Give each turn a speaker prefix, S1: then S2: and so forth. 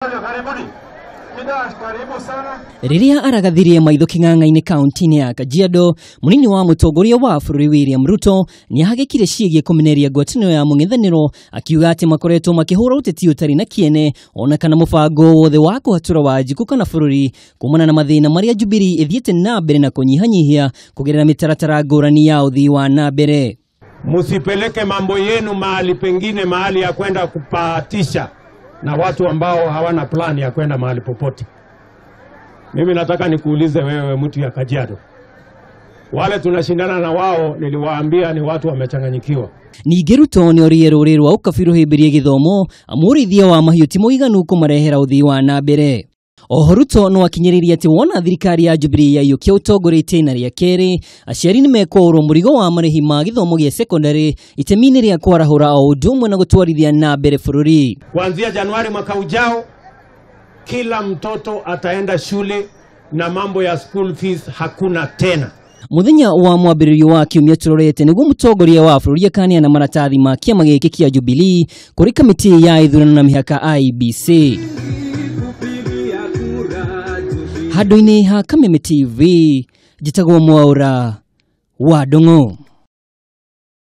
S1: Karibuni. Kidash, karibu sana.
S2: Rĩrĩa aragathirie maitho kĩng'ang'a-inĩ kaunti-inĩ ya Kajiado, mũnini wa mũtongoria wa bũrũri William Ruto nĩahagĩkire ciĩgiĩ kũmenereria ngwatanĩro ya mũng'ethanĩro, akiuga atĩ makoretwo makĩhũra ũteti ũtarĩ na kĩene ona kana mũbango wothe wa kũhatũra Wanjikũ kana bũrũri kumana na mathĩna marĩa Jubilee ĩthiĩte na mbere na kũnyihanyihia kũgerera mĩtaratara ngũrani ya ũthii wa na mbere.
S3: Musipeleke mambo yenu mahali pengine, mahali ya kwenda kupatisha na watu ambao hawana plan ya kwenda mahali popote. Mimi nataka nikuulize wewe, mtu ya Kajiado, wale tunashindana na wao niliwaambia ni watu wamechanganyikiwa.
S2: Ningĩ Ruto nĩoririe rũrĩrĩ rwa ũkabi rũhĩmbĩrie gĩthomo amu ũrĩithia wa mahiũ ti mũiganu kũmarehera ũthii wa na mbere. Oho Ruto no akinyĩrĩrie atĩ wona thirikari ya Jubilee yaiyũkia ũtongoria itĩna rĩa kerĩ, aciari nĩmekwaũrwo mũrigo wa marĩhi ma gĩthomo gĩa sekondarĩ itemi-inĩ rĩa kwarahũra o ũndũ ũmwe na gũtwarithia na mbere bũrũri.
S3: Kuanzia Januari mwaka ujao, kila mtoto ataenda shule na mambo ya school fees hakuna tena.
S2: Muthenya wa mwambĩrĩrio wa kiumia tũrorete nĩguo mũtongoria wa bũrũri akaneana maratathi ma kĩama gĩkĩ kĩa Jubilee kũrĩ kamĩtĩ ya ithurano na mĩhaka IEBC. Handũ-inĩ ha Kameme TV, njĩtagwo Mwaũra wa Ndung'u.